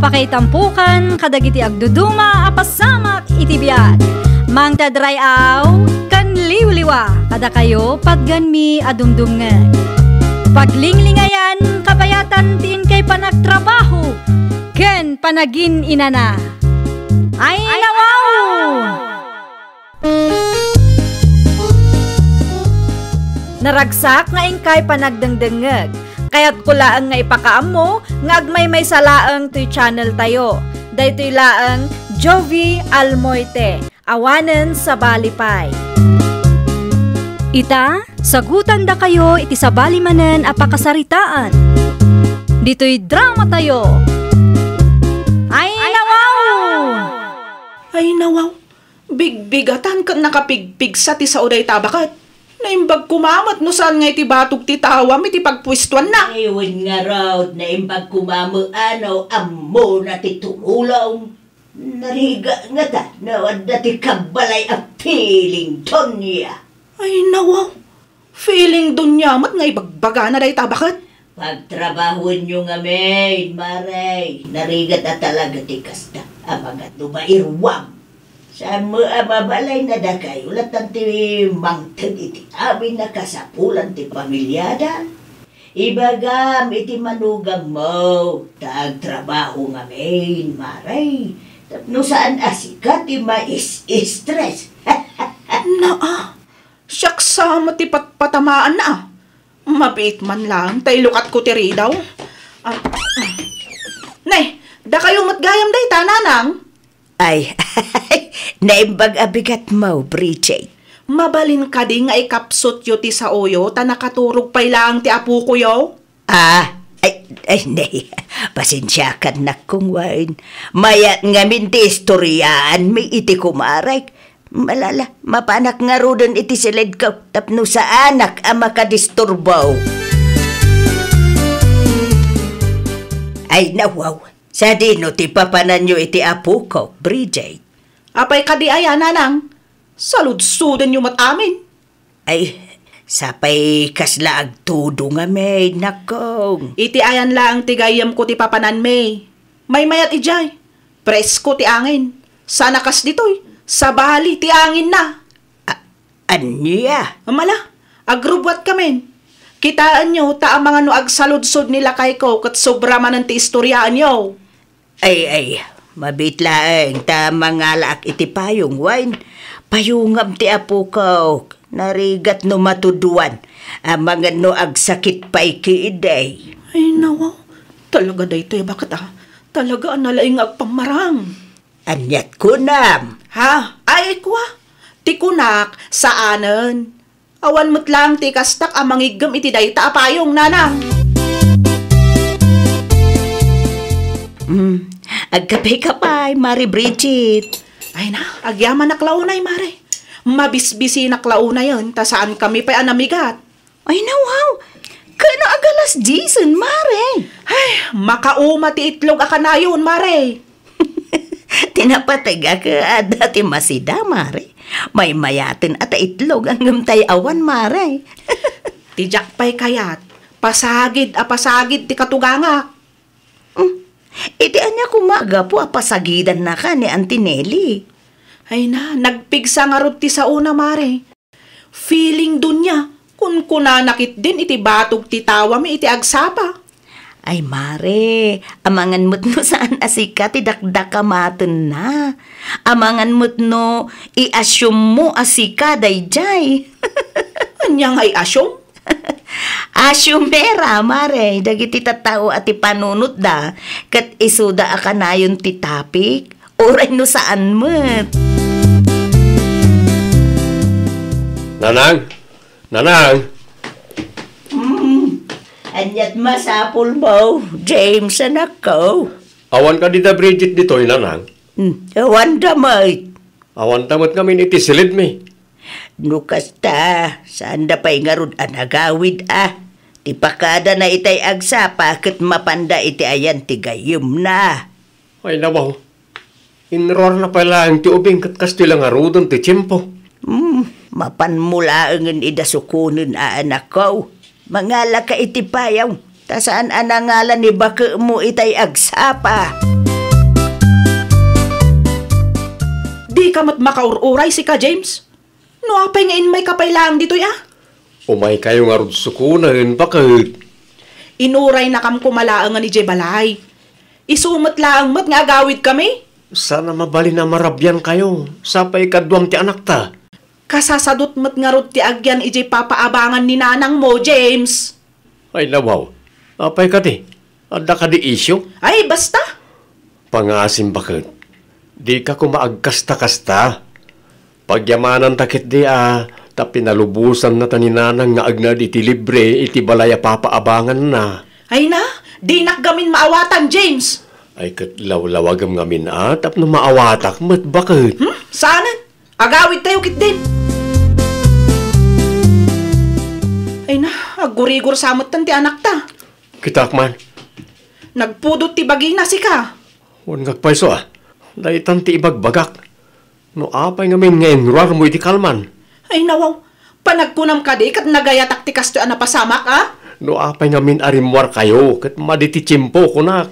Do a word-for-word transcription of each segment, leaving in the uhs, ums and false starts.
Pakaitampokan kadagiti agduduma a pasamak iti biag. Mangted ray-aw ken liwliwa kadakayo patganmi a dumdumngeg. Paglinglingayan kabayatan ti inkay panagtrabaho ken panagin-inana. Ay, nawaw! Naragsak nga inkay panagdengdengngeg. Kayatko laeng nga ipakaammo nga agmaymaysa laeng toy channel tayo. Daytoy laeng Jovie Almoite, awanen sabali pay. Ita, sagutandakayo iti sabali manen a pakasaritaan. Ditoy drama tayo. Ay, nawaw! Ay, nawaw! Bigbigatan ken nakapigpigsa ti sao dayta a baket. Naimbag koma met no saan nga iti batog ti tawam iti pagpuestuanna. Ay, wen ngarud, naimbag koma met a no ammona ti tumulong. Narigat ngata no adda ti kabbalay a feeling, Donya. Ay, nawaw. Feeling Donya met nga ibagbagana dayta a baket. Pagtrabahoenyo ngamin, Mare. Narigat a talaga ti kasta. Amangan no mairuam. Saan met a mabalay na dakayo, latan ti mangted iti amin a kasapulan ti pamiliada. Ibagam iti manugangmo, ta agtrabaho ngamin, Mare. Tapno saan a sika ti mais-stress. Naa, siak sa met ti patpatamaanna. Mabiit man laeng ta ilukatko ti ridaw. Ah, ne, dakayo met gayam dayta, nanang? Ay, naimbag a bigatmo, Bridget. Mabalin kadi nga ikapsutyo ti saoyo ta nakaturog pay laeng ti apokoyo? Ah, ay, ay, ne. Pasensiakan, nakkong Wayne. Mayat ngamin ti istoryaanmi iti kumarek. Malala, mapanak ngaruden iti siledko tapno saanak a makadisturbo. Ay, nawaw, sadino ti papananyo iti apoko, Bridget? Apay kadi aya, nanang? Saludsodenyo met amin. Ay, sapay kasla agtudo ngamin, nakkong. Iti ayan laeng ti gayyemko ti papananmi. Maymayat idiay. Presko ti angin. Sana kas ditoy, sabali ti anginna. A-, ania? Amala, agrubbuatkamin. Kitaenyo, ta amangan no agsaludsod ni lakayko ket sobra manen ti istoryaenyo. Ay, ay, mabiit laeng ta mangalaak iti payong, Wayne. Payongam ti apoko. Narigat no matuduan. Amangan no agsakit pay ketdi. Ay, nawaw. Talaga daytoy a baket, ah. Talaga a nalaing nga agpammarang. Aniat kunam? Ha? Ay, kua. Ti kunak, saanen. Awan met laeng ti ikastak a mangiggem iti dayta a payong, nanang. Hmm, agkape ka pay, Mare Bridget. Ay na, agyamanak la unay, Mare. Mabisbisinak la unayen, ta saankami pay a namigat. Ay, nawaw. Kano agalas disen, Mare? Ay, makauma ti itlog a kanayon, Mare. Ti napateg a ket adda ti masida, Mare. Maymayaten a ta itlog, ngem tay awan, Mare. Ti diak pay kayat, pasagid a pasagid ti katugangak. Hmm. Iti ania koma a gapu a pasagidannaka ni Auntie Nelly? Ay na, nagpigsa ngarud ti saona, Mare. Feeling Donya, kunkunana ketdin iti batog ti tawami iti agsapa. Ay, Mare, amangan met no saan a sika ti dakdakamatenna. Amangan met no i-assume mo a sika daydiay. Ania nga i-assume? Assume ra, Mare, dagiti tattao a ti panunotda ket isuda a kanayon ti topic. Uray no saan met. Nanang! Nanang! Hmm. Aniat masapulmo, James, anakko? Awan kadi da Bridget ditoy, Nanang? Hmm. Awan da met. Awan da met ngamin iti silidmi. No kasta, saanda pay ngarud a nagawid a. Ti pakadana itay agsapa ket mapanda iti ayan ti gayyemna. Ay, nawaw. Inruarna pay laeng ti ubing ket kastoy la ngaruden ti tiempo. Hmm, mapanmo laengen ida sukonen a anakko. Mangalaka iti payaw, ta saan a nangala ni bakemo itay agsapa. ka met makaur-uray sika, James? No apay nga immayka pay laeng ditoy a? Umaykayo ngarud sukonen, baket. Inuraynakam koma laengen idiay balay. Isu met laeng met nga agawidkami. Saan a mabalin a marabiankayo, sapay ikaduam ti anakta. Kasasadot met ngarud ti agyan idiay papaabangan ni nanangmo, James. Ay, nawaw. Apay kadi? Adda kadi isyu? Ay, basta! Pangasim, baket. Dika koma agkasta-kasta. Pagyamananta ketdi a, ta pinalubosanna ta ni nanang nga agnaed iti libre iti balay a papaabanganna. Ay na, dinak gamin maawatan, James! Ay, ket lawlawagem ngamin a, tapno maawatak met, baket. Hmm? Saanen? Agawidtayo ketdin. Ay na, aggurigor sa metten ti anakta. Kitak man. Nagpudot ti bagina, sika. Wen nga agpayso a. Daytan ti ibagbagak. No apay ngamin nga inruarmo iti kalman? Ay, nawaw. Panagkunam kadi ket nagayatak ti kastoy a napasamak, a? No apay ngamin a rimmuarkayo ket madi ti tiempo, kunak.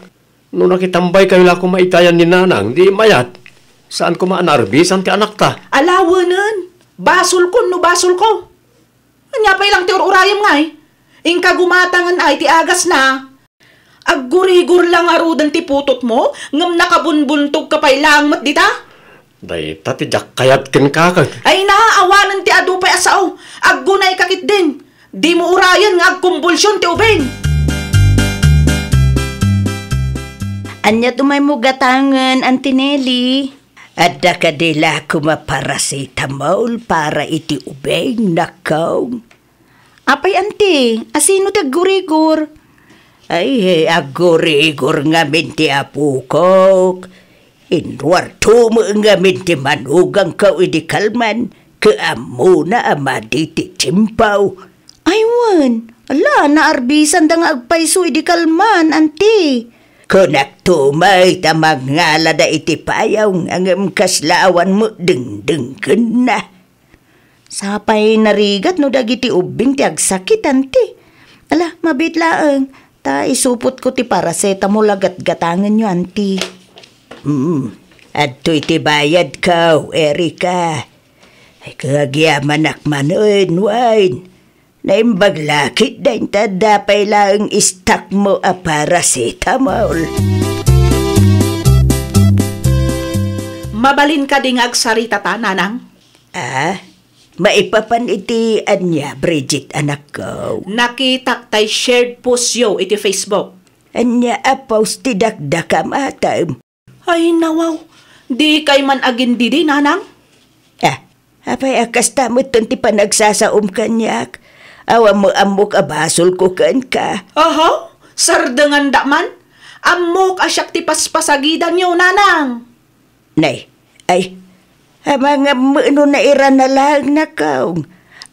No nakitambaykayo la koma itayan ni nanang, di mayat. Saan koma a naarbisan ti anakta. Alawenen. Basolkon no basolko. Ania pay lang ti ur-urayem ngay? Inka gumatangen ay ti agasna. Aggurigor la ngaruden ti putotmo, ngem nakabunbuntogka pay laeng met dita? Dayta ti diak kayat kenka ket. Ay na, awanen ti adu pay a sao. Aggunayka ketdin. Dimo urayen nga agkumbulsion ti ubing. Ania tumaymo gatangen, Auntie Nelly? Adda kadi la koma paracetamol para iti ubing, nakkaw? Apay, anti, asino ti aggurigor? Ay, aggurigor ngamin ti apokok. Inruarto met ngamin ti manugangko idi kalman, ket ammona a madi ti tiempo. Ay, wen, ala, naarbisanda nga agpayso idi kalman, anti. Kunakto met a mangngalada iti payong, ngem kasla awan met dengdenggenna. Sapay narigat no dagiti ubbing ti agsakit, anti. Ala, mabiit laeng, ta isupotko ti paracetamol a gatgatangenyo, anti. Hmm, adtoy ti bayadko, Erika. Ay, kagyamanak manen, wen. Naimbag la ketdin ta adda pay laeng istakmo a paracetamol. Mabalin kadi nga agsarita ta, nanang? Ah? Maipapan iti ania, Bridget, anakko? Nakitak tay shared post yo iti Facebook. Ania a post ti dakdakam, atam? Ay, nawaw. Dikay man agindidi, nanang? Ah, apay a kasta metten ti panagsasaom kaniak? Awan mo ammok a basolko kenka. Aha? Sardenganda man? Ammok a siak ti paspasagidanyo, nanang. Nay, ay, amangan no nairana laeng, nakkaw.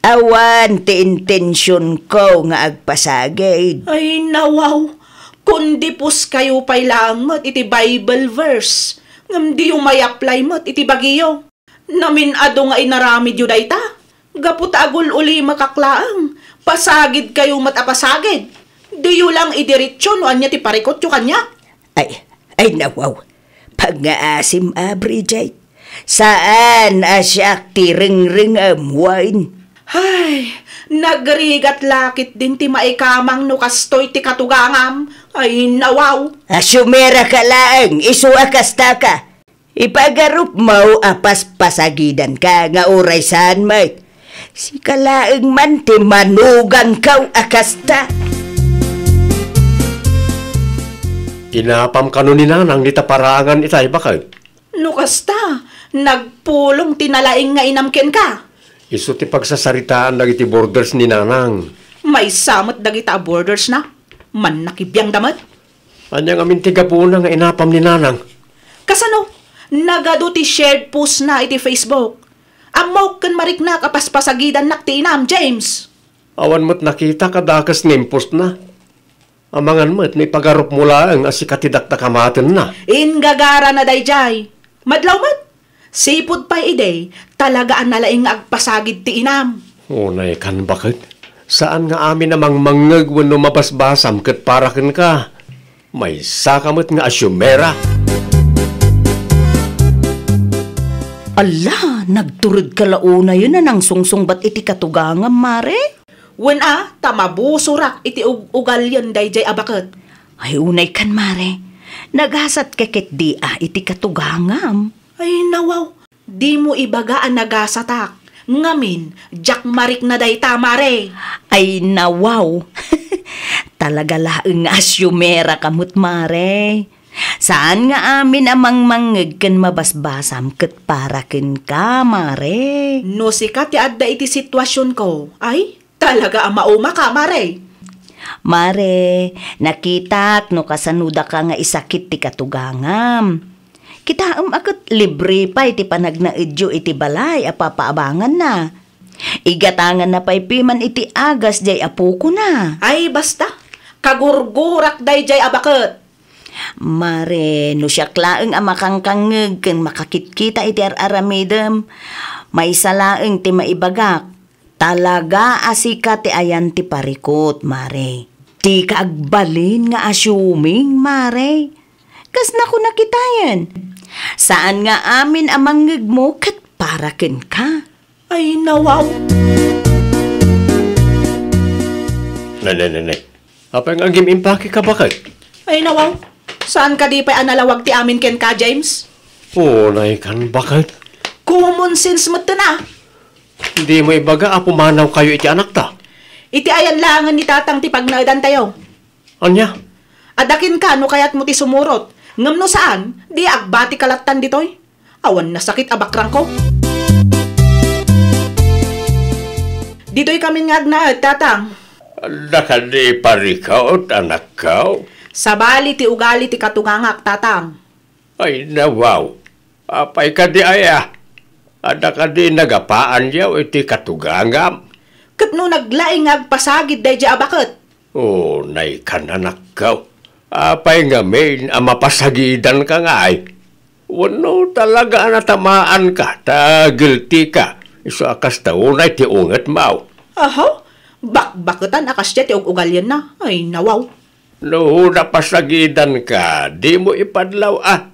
Awan ti intensionko nga agpasagid. Ay, nawaw. Kundi post kayo pay laeng met iti Bible verse, ngem diyo may-apply met iti bagiyo. Namin-adu nga inaramidyo dayta. Gapu ta agul-ulimekak laeng, pasagid kayo met a pasagid. Diyo lang idiretso no ania ti parikutyo kaniak. Ay, ay, nawaw. Pangngaasim a, Bridget. Saan a siak ti rengrengem, wen. Ay, nagrigat la ketdin ti maikamang no kastoy ti katugangam. Ay, nawaw. Asumera ka laeng, isu a kasta ka. Ipagarupmo a paspasagidanka nga uray saan met. Sika laeng man ti manugangko a kasta. Inapam kano ni nanang dita paraangan itay, baket? No kasta, nagpulong ti nalaing nga inam kenka. Isu ti pagsasaritaan dagiti boarders ni nanang. Maysa met dagita a boarders na. Mannakibiangda met. Ania ngamin ti gapuna nga inapam ni nanang? Kasano? Nagadu ti shared post na iti Facebook. Ammok ken mariknak a paspasagidannak ti inam, James. Awan met nakitak a dakes nga impostna. Amangan met no ipagarupmo laeng a sika ti dakdakamatenna. Ingagarana daydiay. Madlaw met. Sipud pay idi, talaga a nalaing nga agpasagid ti inam. Unay kan, baket. Saan nga amin a mangmangngeg wenno mabasbasam ket para kenka. Maysaka met nga asiomera. Alla, nagturedka la unayen a nangsungsungbat iti katugangam, Mare? Wen a, ta mabusorak iti ug-, ugalien daydiay a baket. Ay, unaykan, Mare. Nagasatka ketdi a iti katugangam. Ay, nawaw. Dimo ibaga a nagasatak. Ngamin, diak marikna dayta, Mare. Ay, nawaw. Talaga laeng nga asyumeraka met, Mare. Saan nga amin a mangmangngeg ken mabasbasam ket para kenka, Mare. No sika ti adda iti situasionko, ay, talaga a maumaka, Mare. Mare, nakitak no kasanodaka nga isakit ti katugangam. Kitaem a ket libre pay ti panagnaedyo iti balay a papaabanganna. Igatanganna pay piman iti agas diay apokona. Ay, basta. Kagurgurak daydiay a baket. Mare, no siak laeng a makangkangngeg ken makakitkita iti ar-aramidem, maysa laeng ti maibagak. Talaga a sika ti ayan ti parikut, Mare. Dika agbalin nga assuming, Mare. Kasna ko nakitayen. Saan nga amin a mangngegmo ket para kenka. Ay, nawaw. Nay, nay, nay, nay. Apay nga agim-impake ka, baket? Ay, nawaw. Saan kadi pay a nalawag ti amin kenka, James? Unaykan, baket. Common sense met ten a. Dimo ibaga a pumanawkayo iti anakta? Iti ayan laengen ni Tatang ti pagnaedantayo. Ania? Adda kenka no kayatmo ti sumurot. Ngem no saan, di agbatika lattan ditoy. Awan nasakit a bakrangko. Ditoy kamin nga agnaed, Tatang. Adda kadi parikut, anakko? Sabali ti ugali ti katugangak, Tatang. Ay, nawaw. Apay kadi aya? Adda kadi nagapaanyo iti katugangam? Ket no naglaing nga agpasagid daydiay a baket? Unaykan, anakko. Apay ngamin a mapasagidanka ngay? Wenno talaga a natamaanka ta guilty ka, isu a kasta unay ti ungetmo? Aha? Bakbaketan a kasdiay ti ug-ugalienna? Ay, nawaw. No napasagidanka, dimo ipadlaw a.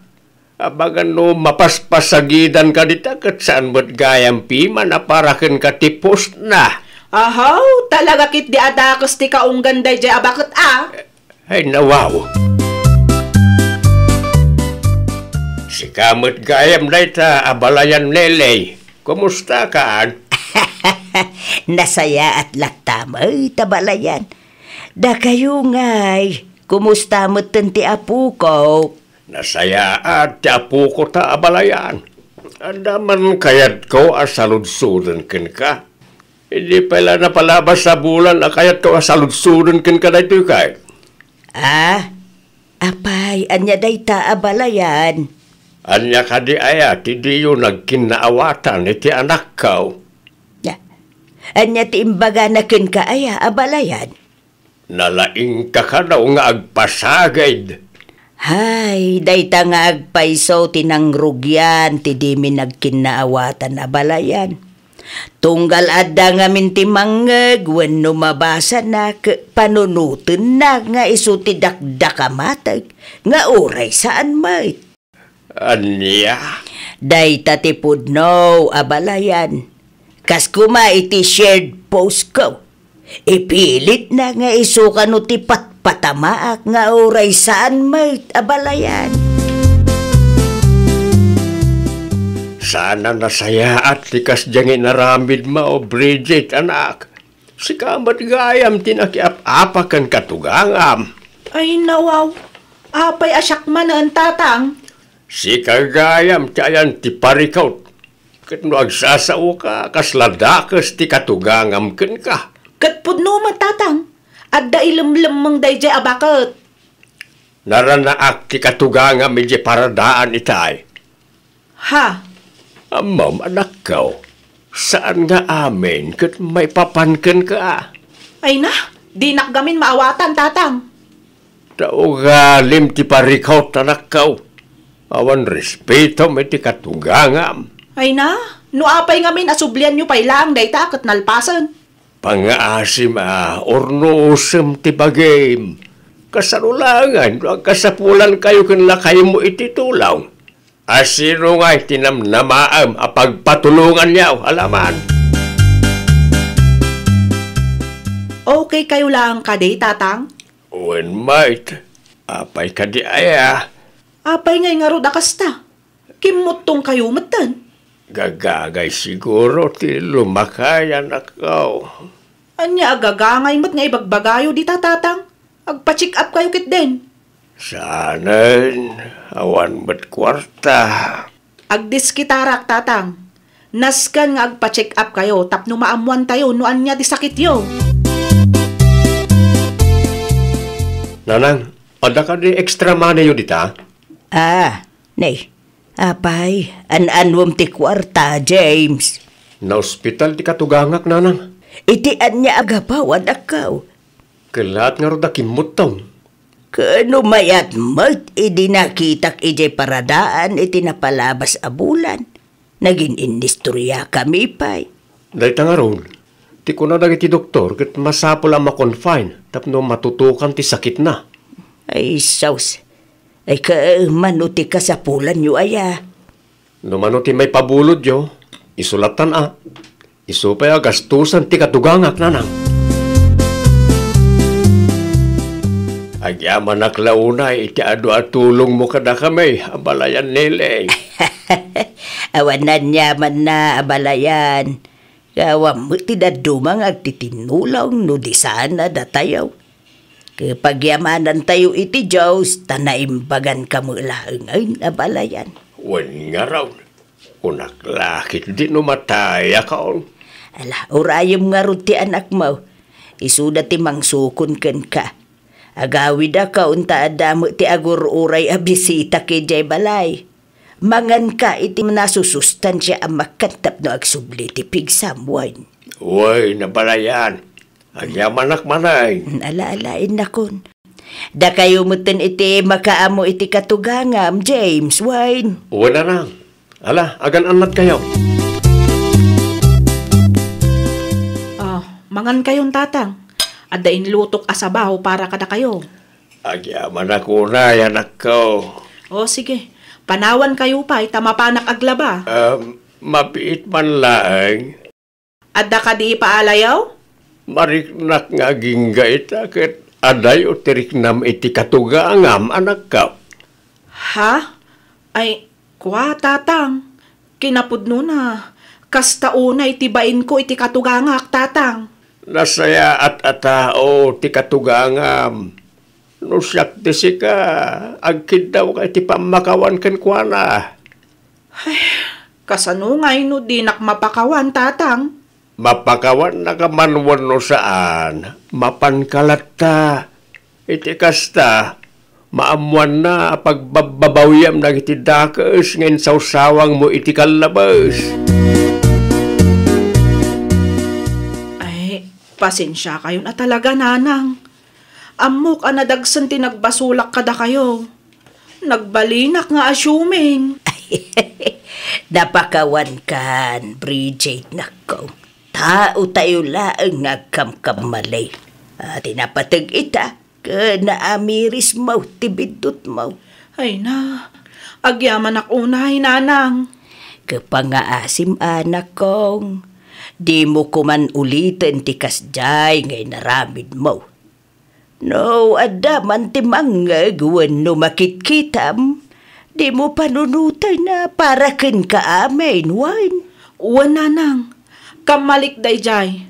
Amangan no mapaspasagidanka dita ket saan met gayam piman a para kenka ti postna. Ahaw, talaga ketdi a dakes ti kaunggan daydiay a baket a. Ay, nawaw. Sika met gayam dayta, abalayan, Neley. Kumusta kan? Nasayaat latta met, abalayan. Dakayo ngay, kumusta metten ti apoko? Nasayaat ti apoko ta, abalayan. Adda man kayatko a saludsoden kenka. Idi pay la napalabas a bulan a kayatko a saludsoden kenka daytoy kay. Ah, apay, ania dayta, abalayan? Ania kadi aya ti diyo nagkinnaawatan iti anakko? Ania ti imbagana kenka aya, abalayan? Nalaingka kano nga agpasagid. Hay, dayta nga agpayso ti nangrugian ti dimi nagkinnaawatan, abalayan. Tunggal adda ngamin ti mangngeg wenno mabasanak, panunotennak nga isu ti dakdak a mateg nga uray saan met. Ania? Dayta ti pudno, abalayan. Kas koma iti shared post ko. Ipilitna nga isu kano ti patpatamaak nga uray saan met, abalayan. Saan a nasayaat ti kasdiay nga inaramidmo, Bridget, anak. Sika met gayam ti nakiap-apa ken katugangam. Ay, nawaw. Apay a siak manen, Tatang? Sika gayam ti ayan ti parikut. Ket no agsasaoka, kasla dakes ti katugangam kenka. Ket pudno met, Tatang. Adda ilemlemmeng daydiay a baket. Naranaak ti katugangam idiay paradaan itay. Ha? Ammom, anakko, saan nga amin ket maipapan kenka. Ay na, dinak gamin maawatan, Tatang. Ta ugalim ti parikut, anakko. Awan respetom iti katugangam. Ay na, no apay ngamin a sublianyo pay laeng dayta ket nalpasen. Pangngaasim a urnosem ti bagim. Kasano laengen no agkasapulankayo ken lakaymo iti tulong? A sino ngay ti namnamaem a pagpatulonganyo, alaman? Okay kayo laeng kadi, Tatang? Wen, mait. Apay kadi aya? Apay ngay ngarud a kasta? Kimmuttong kayo metten. Gagangay siguro ti lumakay, anakko. Ania a gagangay met nga ibagbagayo dita, Tatang? Agpa-check up kayo ketdin. Saanen, awan met kuarta. Agdiskitarak, Tatang. Nasken nga agpa-check up kayo tapno maammoantayo no ania ti sakityo. Nanang, adda kadi extra moneyyo dita? Ah, nay. Apay, an-annuem ti kuarta, James? Naospital ti katugangak, Nanang. Iti ania a gapu, anakko? Kellaat ngarud a kimmuttong. Ken no mayat met idi nakitak idiay paradaan iti napalabas a bulan, nagin-inistoriakami pay. Dayta ngarud, ti kuna dagiti doktor ket masapul a ma-confine tapno matutukan ti sakitna. Ay, sus. Ay, kaano ti kasapulanyo aya? No mano ti maipabulodyo, isu lattan a. Isu pay a gastusan ti katugangak, Nanang. Agyamanak la unay iti adu a tulongmo kadakami, abalayan, Neleng. Awan aniamanna, abalayan. Awan met ti dadduma nga agtitinnulong no di saan a datayo. Ket pagyamanantayo iti Dios, ta naimbagankami laengen, abalayan. Wen ngarud, kunak la ketdi no matayakon. Ala, urayem ngarud ti anakmo. Isuda ti mangsukon kenka. Agawidakon ta adda met ti agur-uray a bisita idiay balay. Manganka iti nasusustansia a makan tapno agsubli ti pigsam, wen? Wen, abalayan. Agyamanak manen. Ala, ala, innakon. Dakayo metten iti makaammo iti katugangam, James, wen? Wen, Nanang. Ala, agan-annadkayo. Ah, mangankayon, Tatang. Adda inlutok a sabaw para kadakayo. Agyamanak unay, anakko. O, sige. Panawankayo pay ta mapanak aglaba. Um, mabiit man laeng. Adda kadi ipaalayo? Mariknak nga agingga ita ket adayo ti riknam iti katugangam, anakko. Ha? Ay, kua, Tatang. Kinapudnona, kasta unay ti bainko iti katugangak, Tatang. Nasayaat a tao ti katugangam. No siak ti sika, agkiddawka iti pammakawan kenkuana. Ay, kasano ngay no dinak mapakawan, Tatang? Mapakawannaka man wenno saan, mapanka latta. Iti kasta, maammoanna a pagbabbabawiam dagiti dakes nga insawsawangmo iti kallabes. Ay, pasensiakayon a talaga, Nanang. Ammok a nadagsen ti nagbasolak kadakayo. Nagbalinak nga asiuming. Napakawankan, Bridget, nakko. Taotayo laeng nga agkamkamali. A, ti napateg ita, ken naamirismo ti biddutmo. Ay na, agyamanak unay, Nanang. Kapangaasim, anakkong. Dimo koman uliten ti kasdiay nga inaramidmo. No adda man ti mangngeg wenno makitkitam, dimo panunoten a para kenka amin, wen? Wen, Nanang. Kammalik daydiay.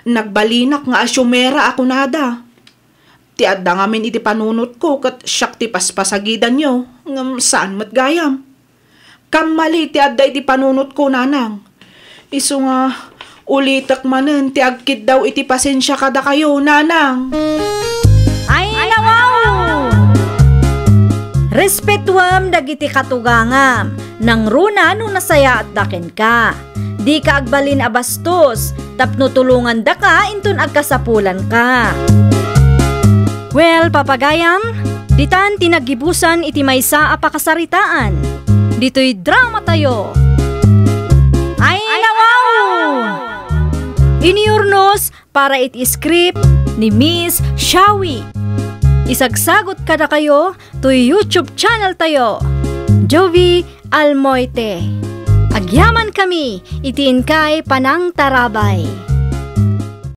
Nagbalinak nga asiumera a kunada. Ti adda ngamin iti panunotko ket siak ti paspasagidanyo, ngem saan met gayam. Kammali ti adda iti panunotko, Nanang. Isu nga, ulitek manen ti agkiddaw iti pasensia kadakayo, Nanang. Ay, nawaw! Respetuem dagiti katugangam, nangruna no nasayaatda kenka. Dika agbalin a bastos, tapno tulongandaka inton agkasapulanka. Well, papagayam, ditan ti naggibusan iti maysa a pakasaritaan. Ditoy dramatayo. Ay, nawaw! Iniurnos para iti script ni Miss Shawi. Isagsagot kadakayo toy YouTube channel tayo, Jovi Almoite. Agyamankami iti inkay panangtarabay.